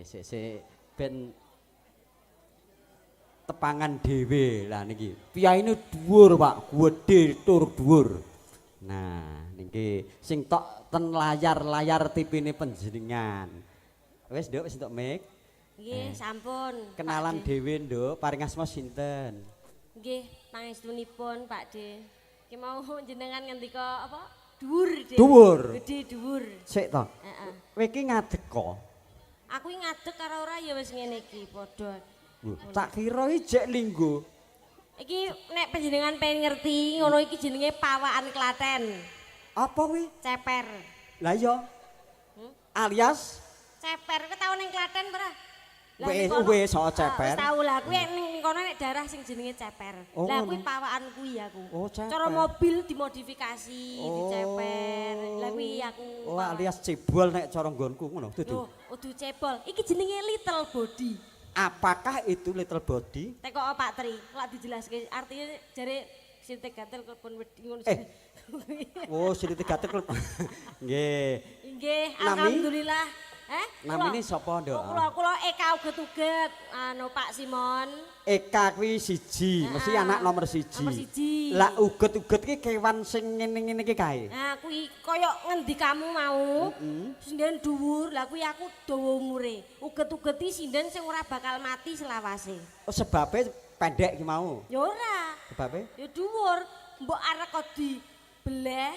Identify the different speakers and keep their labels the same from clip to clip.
Speaker 1: Sik sik ben tepangan dhewe. Lah niki. Piyaine dhuwur, Pak, gedhe tur dhuwur. Nah, niki sing tok ten layar-layar TV-ne panjenengan. Wis, Nduk, wis entuk mic.
Speaker 2: Nggih, sampun.
Speaker 1: Kenalan
Speaker 2: Pak De.
Speaker 1: Dhewe, Nduk, paring asma sinten?
Speaker 2: Nggih, pangestunipun Pak De. Ki mau jenengan ngendika apa? Dhuwur, De.
Speaker 1: Dhuwur.
Speaker 2: Gedhe dhuwur.
Speaker 1: Sik to.
Speaker 2: Heeh.
Speaker 1: Kowe iki ngadeg kok.
Speaker 2: Aku iki ngadeg karo ora ya wis ngene iki padha.
Speaker 1: Lho, tak kira iki jek linggo.
Speaker 2: Iki nek panjenengan pengen ngerti ngono iki jenenge pawakan Klaten.
Speaker 1: Apa kuwi?
Speaker 2: Ceper.
Speaker 1: Lah iya. Alias
Speaker 2: Ceper kowe tau ning Klaten ora? Lah,
Speaker 1: Wis,
Speaker 2: ning kono-
Speaker 1: wis, oh,
Speaker 2: Ah,
Speaker 1: ceper.
Speaker 2: Wis tau lah kuwi ning kono nek daerah sing jenenge ceper.
Speaker 1: Oh,
Speaker 2: Lah kuwi
Speaker 1: ngono.
Speaker 2: pawakan kuwi aku.
Speaker 1: Oh, ceper.
Speaker 2: Cara mobil dimodifikasi, diceper. Lah kuwi aku.
Speaker 1: Oh,
Speaker 2: pawakan.
Speaker 1: alias cebol nek cara nggonku ngono, dudu.
Speaker 2: Loh, udu cebol. Iki jenenge little body.
Speaker 1: Apakah itu little body?
Speaker 2: Teko Pak Tri, lak dijelaske artinya jare sinte gatel klepon wedi ngono.
Speaker 1: Eh. Oh, silite gatel. Nggih.
Speaker 2: Nggih,
Speaker 1: Nami?
Speaker 2: alhamdulillah. Eh?
Speaker 1: Namine sapa, Nduk?
Speaker 2: Oh, kula Eka uget-uget anu Pak Simon.
Speaker 1: Eka kuwi siji, mesti anak nomor siji.
Speaker 2: Nomor siji.
Speaker 1: Lah uget-uget ki kewan sing ngene-ngene iki kae.
Speaker 2: Nah, kuwi kaya ngendikamu mau. Sinden dhuwur, lah kuwi aku dawa umure. Uget-uget iki sinden sing ora bakal mati selawase.
Speaker 1: Oh, sebabe pendek ki mau.
Speaker 2: Ya ora.
Speaker 1: Sebabe?
Speaker 2: Ya dhuwur, mbok arek kok dibeleh,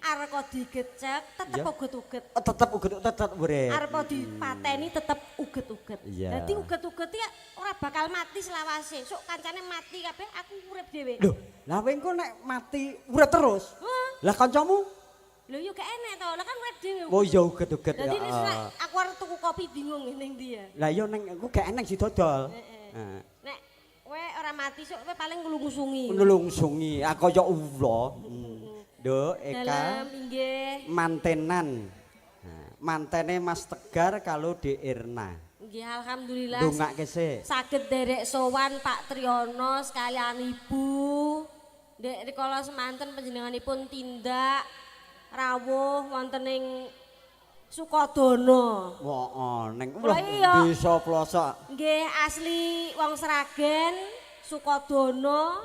Speaker 2: arek kok digecek, tetep uget-uget.
Speaker 1: Oh, tetep uget tetep urip.
Speaker 2: Arep dipateni tetep uget-uget. Dadi uget-uget iki ora bakal mati selawase. Sok kancane mati kabeh, aku urip dhewe.
Speaker 1: Loh, lah kowe engko nek mati urip terus.
Speaker 2: Hah?
Speaker 1: Lah kancamu?
Speaker 2: Lho yo gak enek to, lah kan urip dhewe.
Speaker 1: Oh iya uget-uget
Speaker 2: Dadi
Speaker 1: ya.
Speaker 2: nek aku arep tuku kopi bingung ning ndi ya.
Speaker 1: Lah iya ning aku gak eneng si dodol.
Speaker 2: Heeh.
Speaker 1: Heeh.
Speaker 2: Nek kowe ora mati sok kowe paling nglungsungi.
Speaker 1: Nulungsungi, aku kaya ula. Nduk, Eka.
Speaker 2: Dalem inggih.
Speaker 1: Mantenan. Nah, mantene Mas Tegar kalau di Irna.
Speaker 2: Nggih alhamdulillah.
Speaker 1: Ndongake sik.
Speaker 2: Saged derek sowan Pak Triyono sekalian Ibu. Ndek rikala semanten panjenenganipun tindak rawuh wonten ing Sukodono.
Speaker 1: Wah, ning
Speaker 2: Kula iya.
Speaker 1: desa plosok.
Speaker 2: Nggih asli wong Sragen, Sukodono.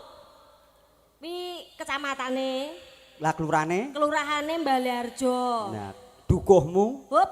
Speaker 2: Wi kecamatane,
Speaker 1: Lah kelurane?
Speaker 2: kelurahane Baleharjo.
Speaker 1: Nah, dukuhmu
Speaker 2: Hup.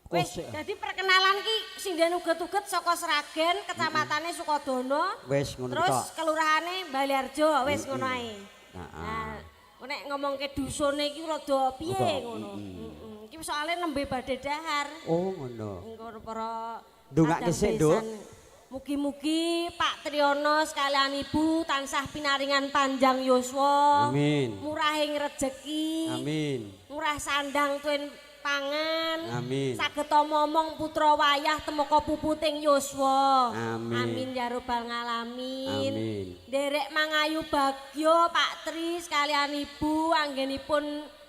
Speaker 2: Wis,
Speaker 1: Kosek.
Speaker 2: dadi perkenalan ki sinden uget-uget saka Sragen, kecamatane Sukodono.
Speaker 1: Wis ngono
Speaker 2: Terus
Speaker 1: tok.
Speaker 2: kelurahane Baleharjo, wis ngono ae.
Speaker 1: Heeh.
Speaker 2: Nah, nek ngomongke dusune iki rada piye
Speaker 1: Rada,
Speaker 2: ngono. Heeh. Iki soalé nembe badhe dahar.
Speaker 1: Oh, ngono.
Speaker 2: Engko para
Speaker 1: Ndongake
Speaker 2: kadang
Speaker 1: sik, Nduk.
Speaker 2: besan. Mugi-mugi Pak Triyono sekalian Ibu tansah pinaringan panjang yuswa.
Speaker 1: Amin.
Speaker 2: Murahing rejeki.
Speaker 1: Amin.
Speaker 2: Murah sandang tuen pangan.
Speaker 1: Amin.
Speaker 2: Saged momong putra wayah temeka puputing yuswa.
Speaker 1: Amin.
Speaker 2: Amin ya robbal ngalamin.
Speaker 1: Amin.
Speaker 2: Nderek mangayu bagyo Pak Tri sekalian Ibu anggenipun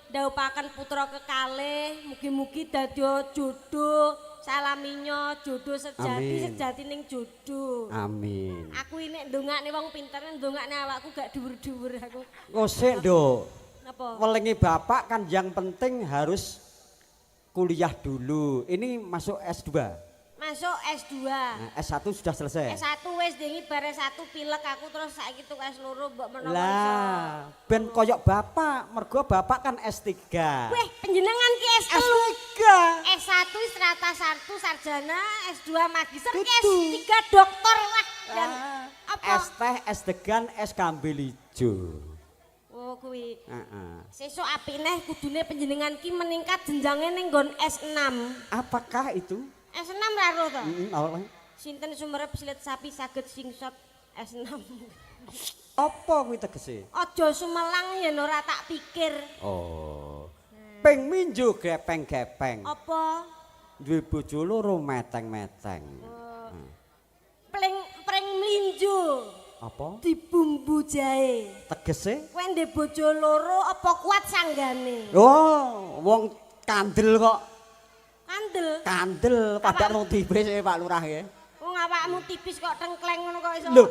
Speaker 2: ndhawuhaken putra kekalih mugi-mugi dadi jodoh salaminyo jodoh sejati
Speaker 1: Amin.
Speaker 2: sejatining jodoh.
Speaker 1: Amin.
Speaker 2: Aku ini ndongakne wong pinter ndongakne awakku gak dhuwur-dhuwur aku.
Speaker 1: Kosek, Nduk.
Speaker 2: Napa?
Speaker 1: Welingi bapak kan yang penting harus kuliah dulu. Ini masuk S2.
Speaker 2: Masuk S2.
Speaker 1: Nah, S1 sudah selesai.
Speaker 2: S1 wis dengi bar S1 pilek aku terus saiki tuku S2 mbok menawa iso.
Speaker 1: Lah, ben koyok bapak, mergo bapak kan S3.
Speaker 2: Weh, panjenengan ki S3.
Speaker 1: S3.
Speaker 2: S1 strata 1 sarjana, S2 magister, ki
Speaker 1: Kudu.
Speaker 2: S3 doktor lah. Dan
Speaker 1: Ah,
Speaker 2: apa?
Speaker 1: Es teh, es degan, es kambil ijo.
Speaker 2: Oh kuwi.
Speaker 1: Heeh.
Speaker 2: Sesuk apine kudune panjenengan ki meningkat jenjange ning nggon S6.
Speaker 1: Apakah itu?
Speaker 2: S6 ra ro to?
Speaker 1: Heeh, awalnya.
Speaker 2: Sinten sumerep silit sapi saged singsot S6.
Speaker 1: Apa kuwi tegese?
Speaker 2: Aja sumelang yen ora tak pikir.
Speaker 1: Oh. Ping minjo gepeng-gepeng.
Speaker 2: Apa?
Speaker 1: Duwe bojo loro meteng-meteng.
Speaker 2: Pling pring mlinjo
Speaker 1: Apa?
Speaker 2: dibumbu jahe.
Speaker 1: Tegese?
Speaker 2: Kowe ndek bojo loro apa kuat sanggane?
Speaker 1: Oh, wong kandel kok.
Speaker 2: Kandel.
Speaker 1: Kandel padahal wong tipis e Pak Lurah ya.
Speaker 2: Wong awakmu tipis kok tengkleng ngono kok iso.
Speaker 1: Lho,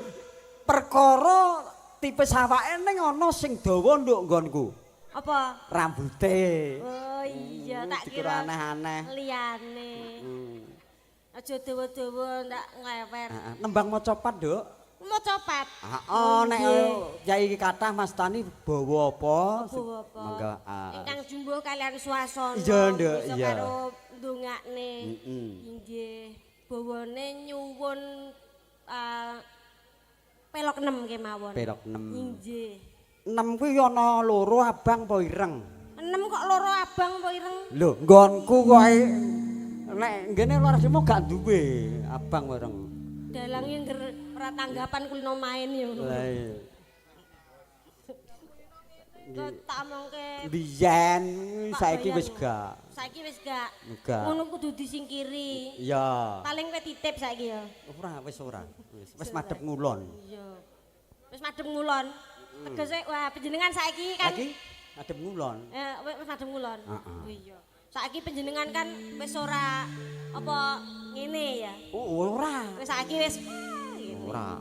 Speaker 1: perkara tipis awake ning ana sing dawa nduk nggonku.
Speaker 2: Apa?
Speaker 1: Rambute.
Speaker 2: Oh iya, tak
Speaker 1: Dikira
Speaker 2: kira
Speaker 1: aneh-aneh.
Speaker 2: liyane. Aja dawa-dawa ndak nglewer.
Speaker 1: Heeh, nembang maca pat, Nduk.
Speaker 2: Maca pat.
Speaker 1: Heeh, nek yai iki kathah Mas Tani bawa apa?
Speaker 2: Bawa apa?
Speaker 1: Mangga.
Speaker 2: Ingkang jumbuh kalian swasana.
Speaker 1: Iya, Nduk, iya.
Speaker 2: Karo ndongakne.
Speaker 1: Heeh.
Speaker 2: Inggih. Bawane nyuwun pelok 6 kemawon.
Speaker 1: Pelok 6.
Speaker 2: Inggih.
Speaker 1: 6 kuwi ana loro abang apa ireng?
Speaker 2: 6 kok loro abang apa ireng?
Speaker 1: Lho, nggonku kok nek ngene Larasimo gak duwe abang apa ireng.
Speaker 2: Dalange ngger ora tanggapan kulino main ya ngono.
Speaker 1: Lah iya.
Speaker 2: Kok tak omongke
Speaker 1: biyen saiki wis gak.
Speaker 2: Saiki wis gak.
Speaker 1: Ngono
Speaker 2: kudu disingkiri.
Speaker 1: Iya.
Speaker 2: Paling kowe titip saiki ya.
Speaker 1: Ora, wis ora. Wis madhep ngulon.
Speaker 2: Iya. Wis madhep ngulon. Tegese wah panjenengan saiki kan
Speaker 1: saiki madhep ngulon.
Speaker 2: Wis madhep ngulon.
Speaker 1: Heeh.
Speaker 2: Oh iya. Saiki panjenengan kan wis ora apa ngene ya.
Speaker 1: Oh, ora.
Speaker 2: Wis saiki wis ngene.
Speaker 1: Ora.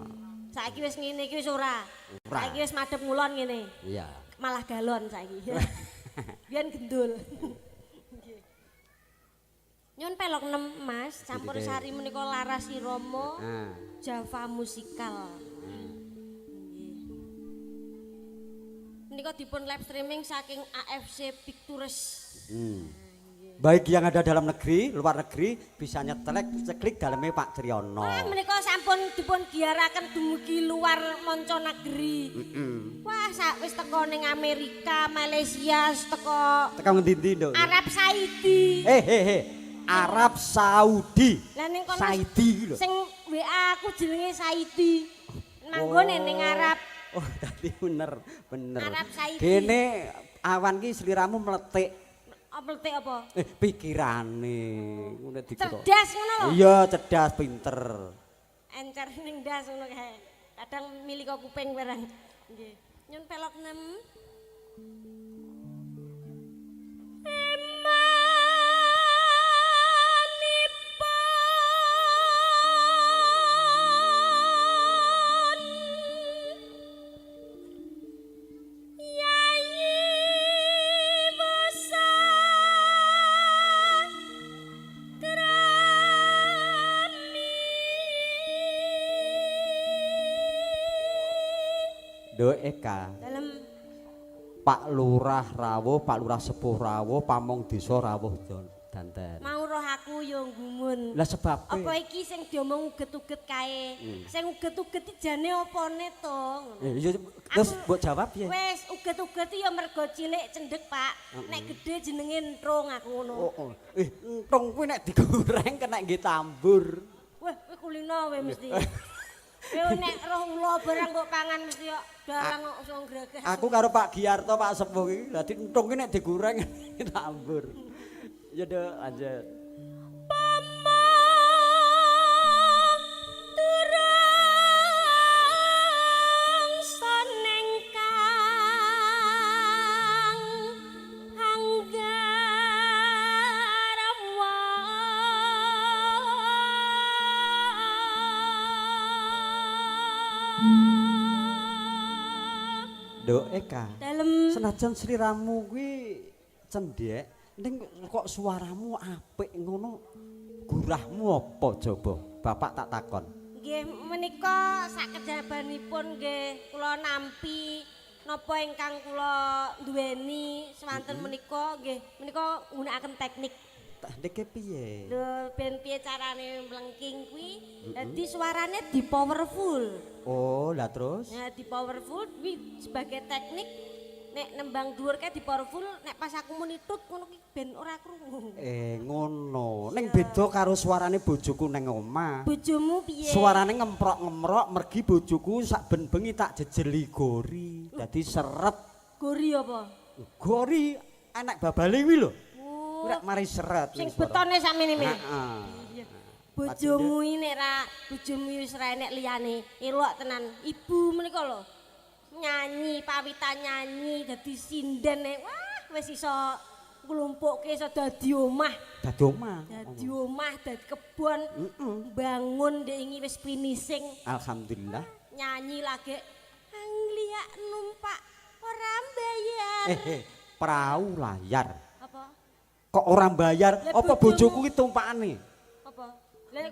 Speaker 2: Saiki wis ngene iki wis ora.
Speaker 1: Ora.
Speaker 2: Saiki wis madhep ngulon ngene.
Speaker 1: Iya.
Speaker 2: Malah galon saiki. Biyen gendul. Nyun pelok 6 Mas, campur sari menika laras irama Java musikal. Nggih. Menika dipun live streaming saking AFC Pictures.
Speaker 1: Baik yang ada dalam negeri, luar negeri bisa nyetelek ceklik daleme Pak Triyono.
Speaker 2: Wah, menika sampun dipun giaraken dumugi luar manca negeri. Wah, sak wis teko ning Amerika, Malaysia, teko
Speaker 1: Teko ngendi-endi, Nduk?
Speaker 2: Arab Saudi.
Speaker 1: Arab Saudi.
Speaker 2: Lah ning kono
Speaker 1: Saidi iki lho.
Speaker 2: Sing WA aku jenenge Saidi. Manggone ning Arab.
Speaker 1: Oh, dadi bener, bener.
Speaker 2: Arab Saidi.
Speaker 1: Kene awan ki sliramu mletik.
Speaker 2: Mletik apa?
Speaker 1: Pikirane ngono dikira.
Speaker 2: Cerdas ngono lho.
Speaker 1: Iya, cerdas, pinter.
Speaker 2: Encer ning ndas ngono kae. Kadang milik kuping barang. Nggih. Nyun pelok 6. Emanipun Yayi Musa Krami.
Speaker 1: Nduk Eka.
Speaker 2: Dalem
Speaker 1: Pak Lurah rawuh, Pak Lurah sepuh rawuh, pamong desa rawuh danten.
Speaker 2: Mau roh aku yo gumun.
Speaker 1: Lah sebabe
Speaker 2: apa iki sing diomong uget-uget kae? Sing uget-uget iki jane opone to?
Speaker 1: Iya, terus mbok jawab piye?
Speaker 2: Wis uget-uget iki ya mergo cilik cendhek, Pak. Nek gedhe jenenge entrung aku ngono.
Speaker 1: Oh, oh. Entrung kuwi nek digoreng kena nggih tambur.
Speaker 2: Wah, kowe kulino kowe mesti. Kowe nek roh ula barang kok pangan mesti kok dalang kok iso ngreges.
Speaker 1: Aku karo Pak Giarto, Pak Sepuh iki, dadi entung ki nek digoreng tambur. Ya Nduk, lanjut.
Speaker 2: Pamong turung soneng kang anggarawa.
Speaker 1: Nduk Eka.
Speaker 2: Dalem
Speaker 1: Senajan sliramu kuwi cendhek, ning kok suaramu apik ngono. Gurahmu apa coba? Bapak tak takon.
Speaker 2: Nggih menika sakejabanipun nggih kula nampi napa ingkang kula duweni swanten menika nggih menika nggunakaken teknik.
Speaker 1: Teknike piye?
Speaker 2: Lho ben piye carane mlengking kuwi dadi suarane di powerful.
Speaker 1: Oh, lah terus?
Speaker 2: Nah, di powerful kuwi sebagai teknik nek nembang dhuwur kae di powerful nek pas aku muni tut ngono ki ben ora krungu.
Speaker 1: Ngono. Ning beda karo suarane bojoku nang omah.
Speaker 2: Bojomu piye?
Speaker 1: Suarane ngemprok-ngemprok mergi bojoku sak ben bengi tak jejeli gori. Dadi seret.
Speaker 2: Gori apa?
Speaker 1: Gori enek babale kuwi lho.
Speaker 2: Oh.
Speaker 1: Ora mari seret.
Speaker 2: Sing betone sakmene.
Speaker 1: Heeh.
Speaker 2: Bojomu iki nek ra bojomu wis ra enek liyane, elok tenan. Ibu menika lho nyanyi, pawitan nyanyi dadi sinden nek wah wis iso nglumpukke iso dadi omah.
Speaker 1: Dadi omah.
Speaker 2: Dadi omah, dadi kebon. Bangun ndek ingi wis finishing.
Speaker 1: Alhamdulillah.
Speaker 2: Nyanyi lagi angliak numpak ora mbayar.
Speaker 1: Prau layar.
Speaker 2: Apa?
Speaker 1: Kok ora mbayar?
Speaker 2: Lah,
Speaker 1: Apa
Speaker 2: bojomu
Speaker 1: bojoku ki tumpakane?
Speaker 2: Apa?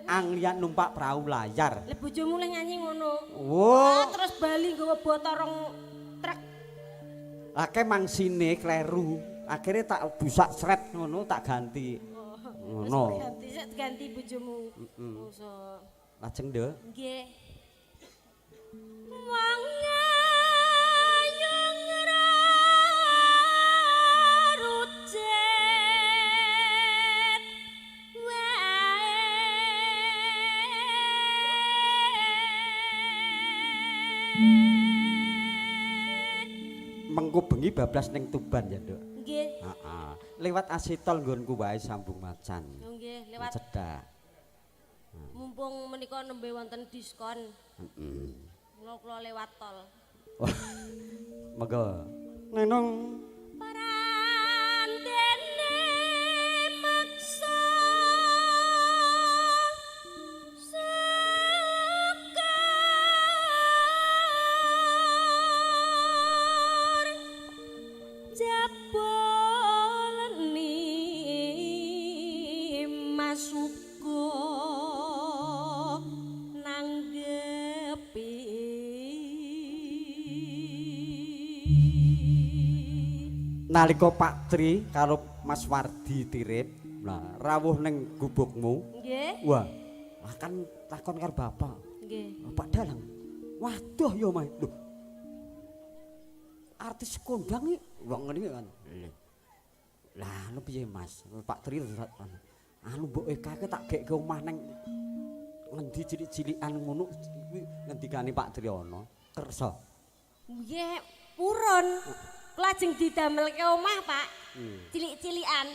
Speaker 1: Anglian numpak prau layar.
Speaker 2: Lah bojomu leh nyanyi ngono.
Speaker 1: Wo.
Speaker 2: Terus bali nggawa boto rong truk.
Speaker 1: Lake mangsine kleru. Akhire tak busak sret ngono tak ganti. Ngono.
Speaker 2: Ganti sik ganti bojomu. Mosok.
Speaker 1: Lajeng, Nduk.
Speaker 2: Nggih. Wong ayu ngrucit wae.
Speaker 1: Mengko bengi bablas ning Tuban ya, Nduk.
Speaker 2: Nggih.
Speaker 1: Heeh. Lewat asetol nggonku wae sambung macan.
Speaker 2: Nggih, lewat
Speaker 1: cedhak.
Speaker 2: Mumpung menika nembe wonten diskon.
Speaker 1: Heeh.
Speaker 2: Kula lewat tol.
Speaker 1: Monggo. Nenong
Speaker 2: Prantene maksa sekar jaboleni masuko nanggepi.
Speaker 1: Nalika Pak Tri karo Mas Wardi Tirip, nah rawuh ning gubukmu.
Speaker 2: Nggih.
Speaker 1: Wah, kan takon karo bapak.
Speaker 2: Nggih.
Speaker 1: Pak Dalang. Waduh ya, Mas. Lho. Artis kondang iki wong ngene kan. Lah, anu piye, Mas? Pak Tri anu mbok ekake tak gekke omah ning ngendi cilik-cilikan ngono kuwi ngendikane Pak Triana. Kersa.
Speaker 2: Nggih, purun. Kula ajeng didamelke omah, Pak. Cilik-cilikan.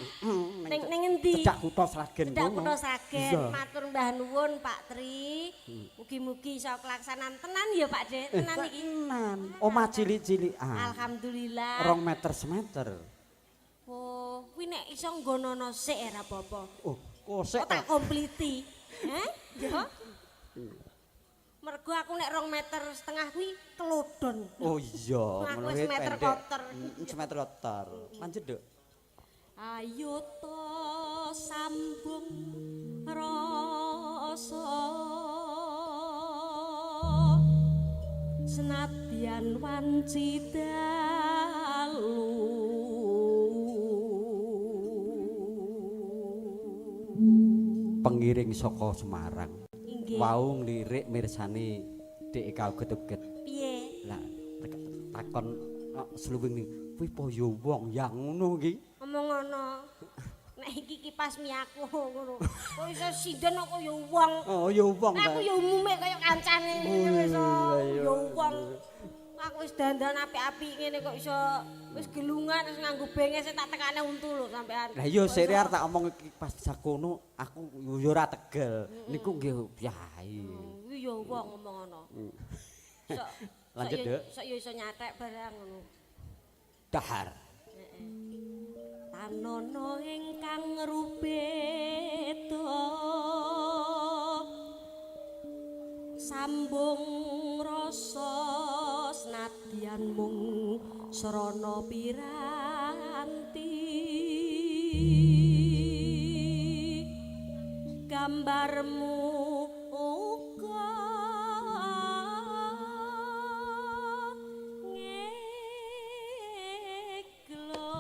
Speaker 2: Ning ning ngendi?
Speaker 1: Cedhak kutha Sragen
Speaker 2: Cedhak kutha Sragen. Matur mbah nuwun Pak Tri. Mugi-mugi iso kelaksanan tenan ya Pak De, tenan iki.
Speaker 1: Tenan. Omah cilik-cilikan.
Speaker 2: Alhamdulillah.
Speaker 1: 2 meter semeter.
Speaker 2: Oh, kuwi nek iso nggonono sik ora apa-apa.
Speaker 1: Oh, kok sik
Speaker 2: tak kompliti. Heh? Ya. Mergo aku nek 2,5 meter kuwi kelodon.
Speaker 1: Oh iya,
Speaker 2: aku wis meter kotor.
Speaker 1: Semeter kotor. Lanjut, Nduk.
Speaker 2: Ayo to sambung rasa senadyan wanci dalu.
Speaker 1: Pengiring saka Semarang. Wau nglirik mirsani dhek kauget-uget.
Speaker 2: Piye?
Speaker 1: Lah takon sluwing ni, kuwi apa ya wong ya ngono iki?
Speaker 2: Ngomong ngono. Nek iki kipas miyaku ngono. Kok iso sinden kok ya wong.
Speaker 1: Oh ya wong ta.
Speaker 2: Aku ya umume kaya kancane ngene iso ya wong. Aku wis dandan apik-apik ngene kok iso wis gelungan wis nganggo benges tak tekane untu lho sampean.
Speaker 1: Lah iya sire arep tak omong iki pas sakono aku ya ora tegel. Niku nggih piyai.
Speaker 2: Kuwi ya wong ngomong ngono. Sok
Speaker 1: lanjut, Nduk.
Speaker 2: Sok ya iso nyatek barang ngono.
Speaker 1: Dahar.
Speaker 2: Heeh. Tanono ingkang rubeda sambung rasa senadyan mung srana piranti gambarmu uga ngeglo.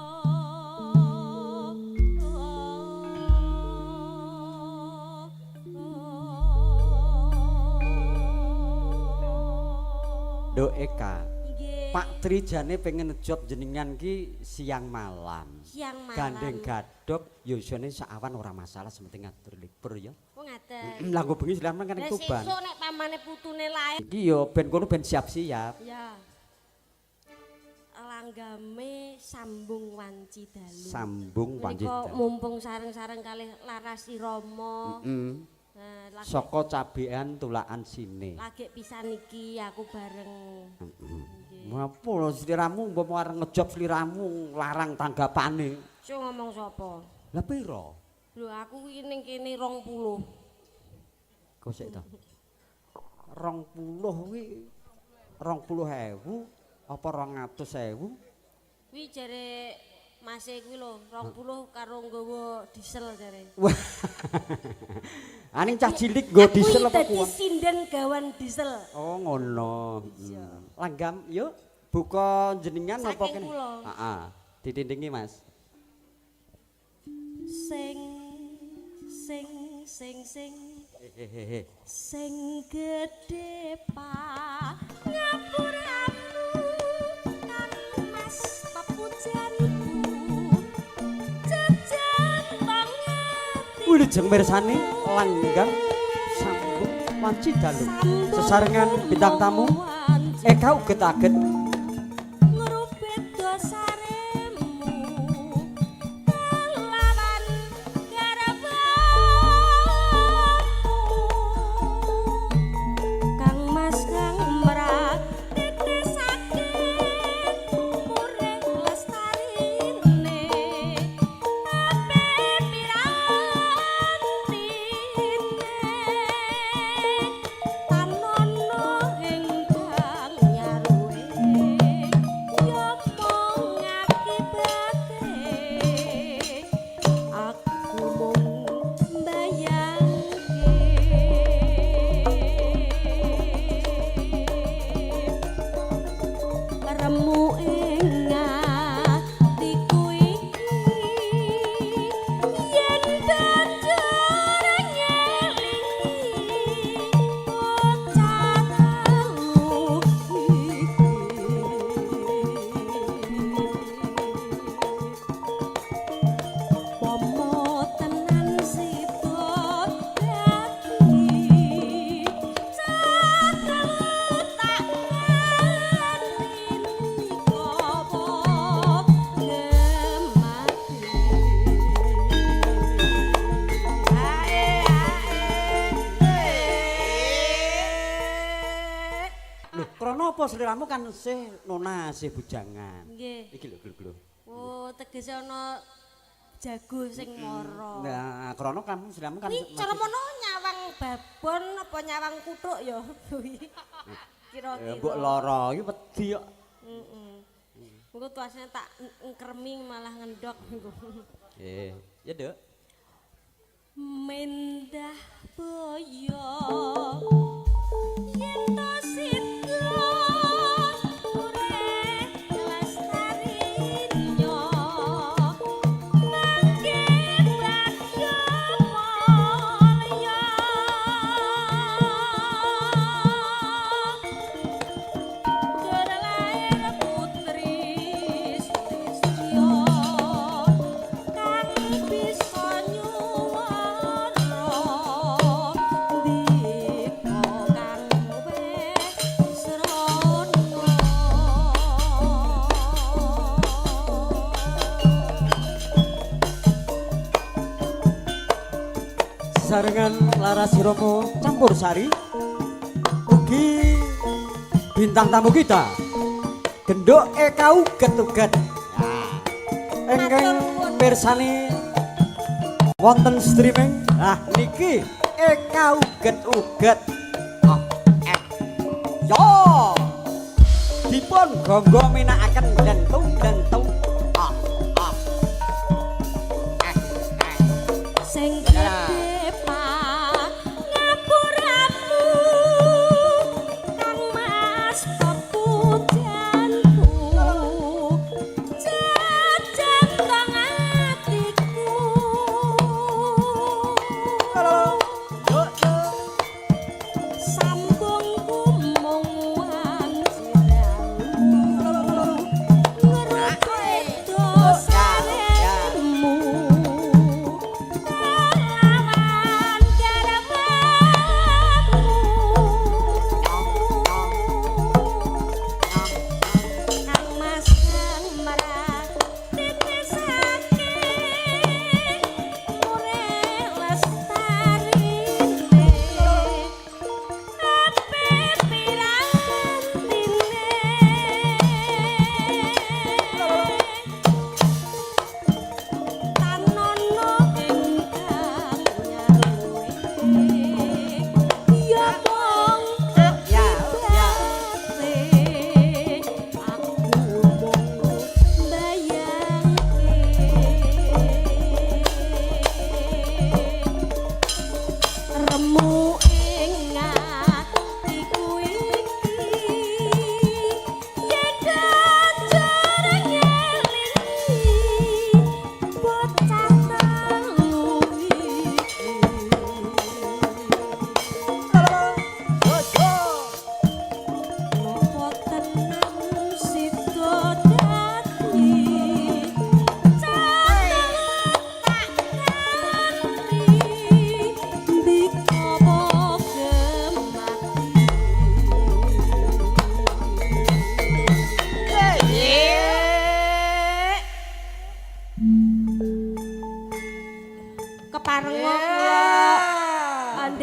Speaker 1: Nduk Eka. Pak Tri jane pengen ngejob jenengan ki siang malam.
Speaker 2: Siang malam.
Speaker 1: Gandeng gadhok ya isone saawan ora masalah sementing ngatur libur ya.
Speaker 2: Oh ngaten.
Speaker 1: Lah nggo bengi silaman kan ning Tuban.
Speaker 2: Lah sesuk nek pamane putune lae.
Speaker 1: Iki ya ben kono ben siap-siap.
Speaker 2: Ya. Langgame sambung wanci dalu.
Speaker 1: Sambung wanci dalu.
Speaker 2: Mumpung sareng-sareng kalih Laras Irama.
Speaker 1: Heeh. Saka cabean tulakan sine.
Speaker 2: Lagi pisan iki aku bareng.
Speaker 1: Heeh. Ngapa lho sliramu umpama arep ngejob sliramu larang tanggapane.
Speaker 2: Sing ngomong sapa?
Speaker 1: Lah pira?
Speaker 2: Lho aku iki ning kene 20.
Speaker 1: Kok sik to? 20 kuwi 20.000 apa 200.000?
Speaker 2: Kuwi jare mase kuwi lho 20 karo nggawa diesel jare.
Speaker 1: Aning cah cilik nggo diesel apa
Speaker 2: Aku
Speaker 1: kuwi?
Speaker 2: dadi sinden gawan diesel.
Speaker 1: Oh, ngono. Langgam, yuk buka jenengan apa
Speaker 2: Saking
Speaker 1: kene?
Speaker 2: kula.
Speaker 1: Heeh. Ditindingi, Mas.
Speaker 2: Sing sing sing sing
Speaker 1: Hehehe.
Speaker 2: sing gedhe pangapuramu kang Mas pepujanku jejen pangati
Speaker 1: Wilujeng mirsani langgam sambung wanci dalu. Sesarengan bintang tamu Eka Uget-aget
Speaker 2: ngrubit dosaremu kelawan garwamu Kang Mas kang merak titesake murih lestarine ape pirantine tanono ingkang nyaruwe ya mung akibate aku mung mbayangke remu ing atiku iki yen banjur ngelingi bocah telu iki pomo tenan sida dadi cah telu tak ngertini kopo gemati. Ae ae.
Speaker 1: Lho, krana apa sliramu kan sih nona sih bujangan.
Speaker 2: Nggih.
Speaker 1: Iki lho, lho, lho.
Speaker 2: Oh, tegese ana jago sing mara.
Speaker 1: Nah, krana kamu sliramu kan
Speaker 2: Kuwi cara mono nyawang babon apa nyawang kuthuk ya kuwi. Kira-kira.
Speaker 1: Mbok lara iki wedi kok.
Speaker 2: Heeh. Engko tuasne tak ngkremi malah ngendok engko.
Speaker 1: Ya, Nduk.
Speaker 2: Mendah boyo yen to sida urip lestarinya mangke bagya mulya Jur lair putri Sulistya kang bisa nyuwara ndika kang wis srana.
Speaker 1: Sarengan Laras Hiromo Campur Sari ugi bintang tamu kita Genduk Eka Uget-uget. Nah, ingkang mirsani wonten streaming. Nah niki Eka Uget-uget. Ah, eh. Yo. Dipun gonggo minakaken glentung-glentung. Ah, ah. Eh, eh.
Speaker 2: Sing gedhe pangapuramu kang Mas pepujanku jajan kang atiku
Speaker 1: Yo, yo.
Speaker 2: sambung kumung wanci dalu ngrupit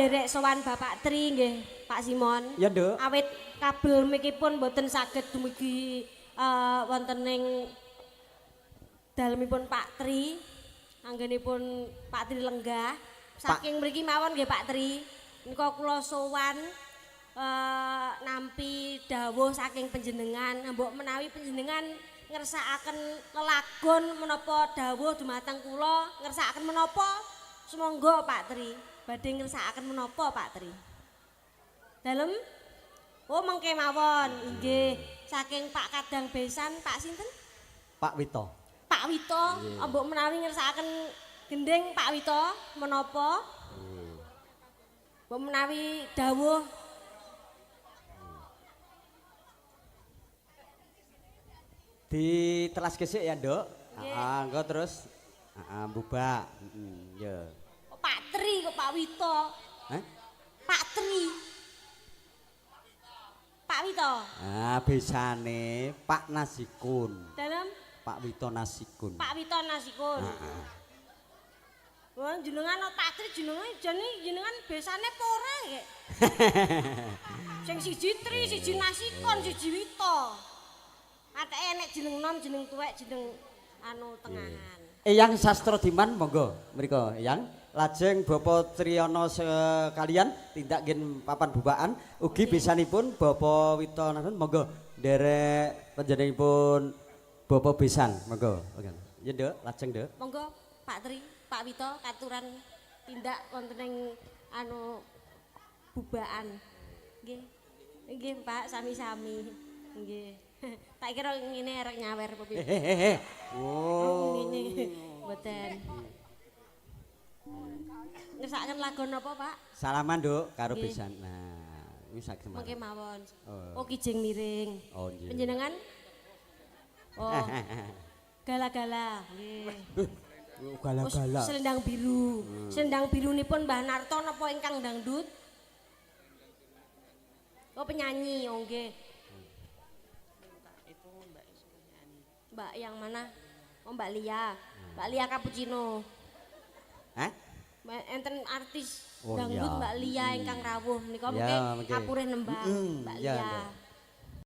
Speaker 2: nderek sowan Bapak Tri nggih, Pak Simon.
Speaker 1: Ya, Nduk.
Speaker 2: Awit kabel mikipun mboten saged dumugi wonten ing dalemipun Pak Tri. Anggenipun Pak Tri lenggah. Saking mriki mawon nggih Pak Tri. Nika kula sowan nampi dawuh saking panjenengan. Mbok menawi panjenengan ngersakaken lelagon menapa dawuh dumateng kula, ngersakaken menapa? Sumangga Pak Tri. Badhe ngersakaken menapa Pak Tri? Dalem? Oh mengke mawon. Inggih. Saking Pak Kadang Besan, Pak sinten?
Speaker 1: Pak Wito.
Speaker 2: Pak Wito, mbok menawi ngersakaken gending Pak Wito menapa? Mbok menawi dawuh
Speaker 1: ditelas gesik ya, Nduk. Heeh, engko terus heeh mbubak. Heeh, ya.
Speaker 2: Kok Pak Tri kok Pak Wito?
Speaker 1: Hah?
Speaker 2: Pak Tri. Pak Wito.
Speaker 1: Ah, besane Pak Nasikun.
Speaker 2: Dalem
Speaker 1: Pak Wito Nasikun.
Speaker 2: Pak Wito Nasikun.
Speaker 1: Heeh.
Speaker 2: Wah, jenengan kok Pak Tri jenenge jane jenengan besane apa ora nggih? Sing siji Tri, siji Nasikun, siji Wito. Ateke enek jeneng nom, jeneng tuwek, jeneng anu tengahan.
Speaker 1: Eyang Sastro Diman monggo mriko Eyang. Lajeng Bapak Triyono sekalian tindak nggih papan bubaan ugi besanipun Bapak Wito Nasikun monggo nderek panjenenganipun Bapak Besan monggo. Ya Nduk, lajeng Nduk.
Speaker 2: Monggo Pak Tri, Pak Wito katuran tindak wonten ing anu bubaan. Nggih. Nggih Pak, sami-sami. Nggih. Tak kira ngene arek nyawer apa piye.
Speaker 1: Hehehe. Oh.
Speaker 2: Ngene. Mboten. Ngersakaken lagu napa, Pak?
Speaker 1: Salaman, Nduk, karo
Speaker 2: Nggih.
Speaker 1: besan. Nah, wis saged
Speaker 2: Mengke mawon.
Speaker 1: Oh.
Speaker 2: Oh, kijing miring.
Speaker 1: Oh, nggih.
Speaker 2: Panjenengan? Oh. Gala-gala. Nggih.
Speaker 1: Oh, gala-gala.
Speaker 2: Selendang biru. Selendang birunipun Mbah Narto napa ingkang dangdut? Oh, penyanyi, oh nggih.
Speaker 3: Itu Mbak suruh nyanyi.
Speaker 2: Mbak yang mana? Oh, Mbak Lia. Mbak Lia Cappuccino.
Speaker 1: Hah?
Speaker 2: Enten artis
Speaker 1: Oh,
Speaker 2: dangdut
Speaker 1: iya.
Speaker 2: Mbak Lia ingkang rawuh menika
Speaker 1: Ya,
Speaker 2: mengke
Speaker 1: mengke.
Speaker 2: kapurih nembang Mbak
Speaker 1: Ya,
Speaker 2: Lia.
Speaker 1: Nduk.